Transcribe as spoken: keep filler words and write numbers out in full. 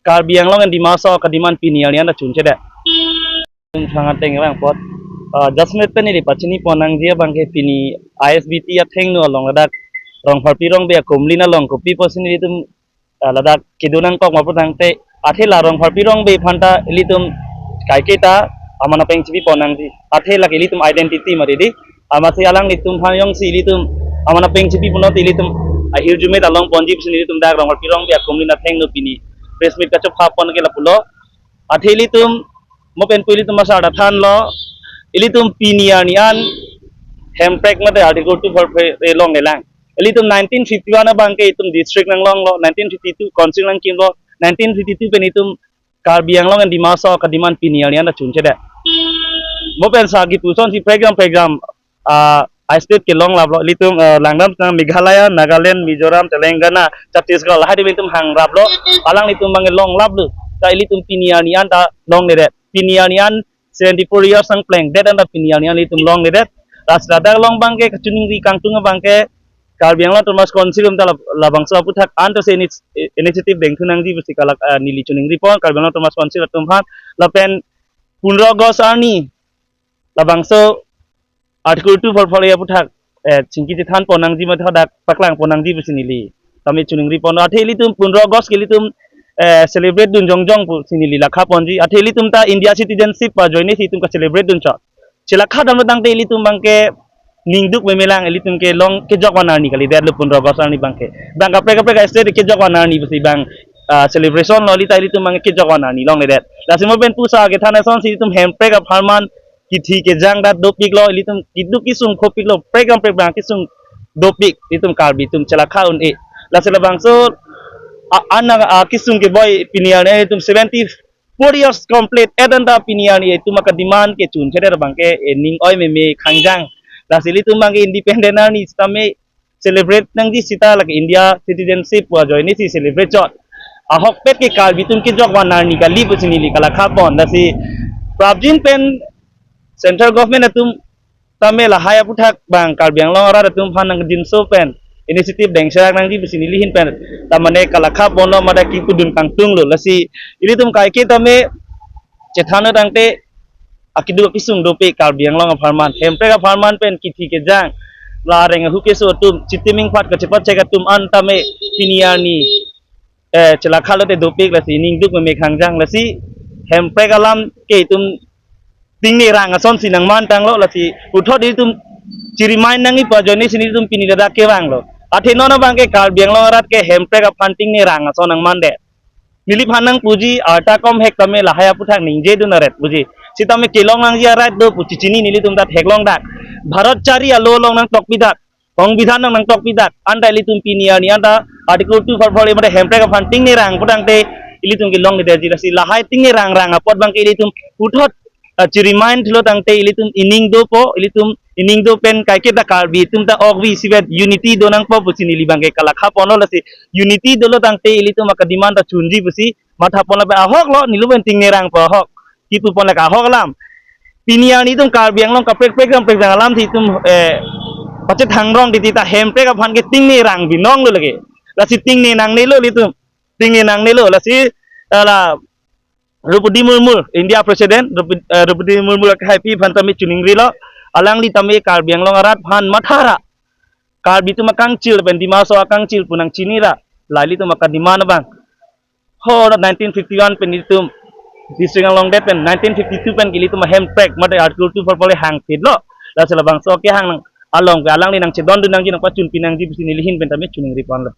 Karbi Anglong and Dima Hasao akademand pini arni an ta chunchedet. Thang ateng vang apot, ah, just met pen ili pachini pon nangji abang ke pini I S B T athengno along ladak Rongpharpi Rongbe akumlin along kopi pusi nelitum, ah, ladak kedo nangkok ma pu tangte, athe la Rongpharpi Rongbe aphan ta ilitum kaiketa aman apeng chipi pon nangji. Athe lake ilitum identity mati di. Amatsi alanglitum aphan jongsi ilitum aman apeng chipi punon te ilitum ahirjume ta long ponji pusi nelitum dak Rongpharpi Rongbe akumlin athengno pini press meet kachepha pon ke lapulo. Athe ilitum mo pen pu ilitum asar ta thanlo, ilitum pini arni an hemprek mate Article two forty-four A longlelang. Ilitum nineteen fifty-one abang ke itum district nanglonglo, nineteen fifty-two council nangkimlo, nineteen fifty-two pen itum Karbi Anglong and Dima Hasao akademand pini arni an ta chunchedet. Mo pen sa kipu asonsi program program, ah, a state kelong laplo, ilitum, ah, langdam tang Meghalaya, Nagaland, Mizoram, Telangana, Chhattisgarh, lahai pen itum hangraplo, alanglitum abang ke longlaplo. Ta ilitum pini arni an ta longledet. Pini arni an seventy-four years nangplengdet an ta pini arni an ilitum longledet. Lasi ladak along abang ke kachiningri kangtung abang ke Karbi Anglong Autonomous Council atum ta lab-, labangso aputhak an ta se ini-, initiative dengthu nangji pusi kalak, ah, neli chiningri pon Karbi Anglong Autonomous Council atum aphan. Lapen pundro August arni labangso Article two forty-four A aputhak, eh, chingki chethan pon nangji mate hadak paklang pon nangji pusi neli tame chiningri pon. Athe ilitum pundro August ke ilitum, eh, celebrate dun jongjong pusi neli lakha ponji. Athe ilitum ta India citizenship pajoine si itum ka-celebrate dun chot. Chelakha dam tangte ilitum abang ke ningduk memelang, ilitum kelong kejok van arni kalidetlo pundro August arni abang ke. Abang kaprek kaprek state kejok van arni pusi abang, ah, celebration lo, ili ta ilitum abang kejok van arni longledet. Lasi mo pen pusa kethan asonsi itum hemprek apharman kithi kejang ta dopiklo, ilitum keduk kesung khopiklo, prekam prekam kesung dopik, itum Karbi atum chelakha un-e. Lasi labangso, a, an, a, kesung keboi pini arni itum seventy-four years complete, et an ta pini arni itum akademand ke chunchedet abang ke, eh, ning oi meme khangjang. Lasi ilitum abang ke independent arni sitame celebrate nangji sita lake India citizenship pajoine si celebrate chot. Ahokpet ke Karbi atum kejok van arni kali pusi neli kalakha pon. Lasi prapjin pen central government atum tame lahai aputhak abang Karbi Anglong arat atum aphan nangkejinso pen initiative dengserak nangji pusi neli ahin pen ta mane kalakha ponlo mate kipudun kangtunglo. Lasi ilitum kaike tame chethan tangte akeduk kesung dopik Karbi Anglong apharman, hemprek apharman pen kithi kejang, la reng ahu keso atum, chitiming phat kachepachek atum an tame pini arni, eh, chelakha lote dopik, lasi ningduk meme khangjang. Lasi hemprek alam ke itum tingne rang asonsi nangman tanglo, lasi puthot itum chiremind nangji pajoine si itum pini ladak kevanglo. Athe non abang ke Karbi Anglong arat ke hemprek aphan tingne rang ason nangmandet. Neliphan nangpuji, arta kom hek tame lahai aputhak ningje dun aret puji. Sitame kelong nangji arat do pu chichini nelitum ta theklong dak. Bharat chari alo along nangtokpi dak. Songbidhan along nangtokpi dak. An ta ilitum pini arni an ta Article two forty-four A mate hemprek aphan tingne rang pu tangte ilitum kelongledetji. Lasi lahai tingne rang rang apot abang ke ilitum puthot, ah, chiremind thulo tangte ilitum ining dopo, ilitum ining do pen kaiketa Karbi atum ta okvi isivet unity do nangpo pusi neli abang ke kalakha ponlo. Lasi unity dolo tangte ilitum akademand ta chunji pusi matha pon lapen ahoklo, nelitum pen tingne rang pu ahok. Kipu pon lake ahok alam. Pini arni itum Karbi Anglong kaprek prekam prekam alam si itum, eh, pachethang rong titi ta hemprek aphan ke tingne rang binonglo lake. Lasi tingne nangnelo ilitum. Tingne nangnelo. Lasi, eh, la Droupadi Murmu, India President, Droupadi, eh, Droupadi Murmu lake haipi aphan tame chiningrilo. Alangli tame Karbi Anglong arat aphan mathara. Karbi atum akangchil pen Dima Hasao akangchil pu nangchinira. La ilitum akademand abang. Ho, nineteen fifty-one pen ilitum district nanglongdet pen nineteen fifty-two pen ke ilitum hemprek mate Article two forty-four A hangpitlo. Lasi labangso kehang nang along ke alangli nangchedondun nangji nangpachunpi nangji pusi neli ahin pen tame chiningri ponlo.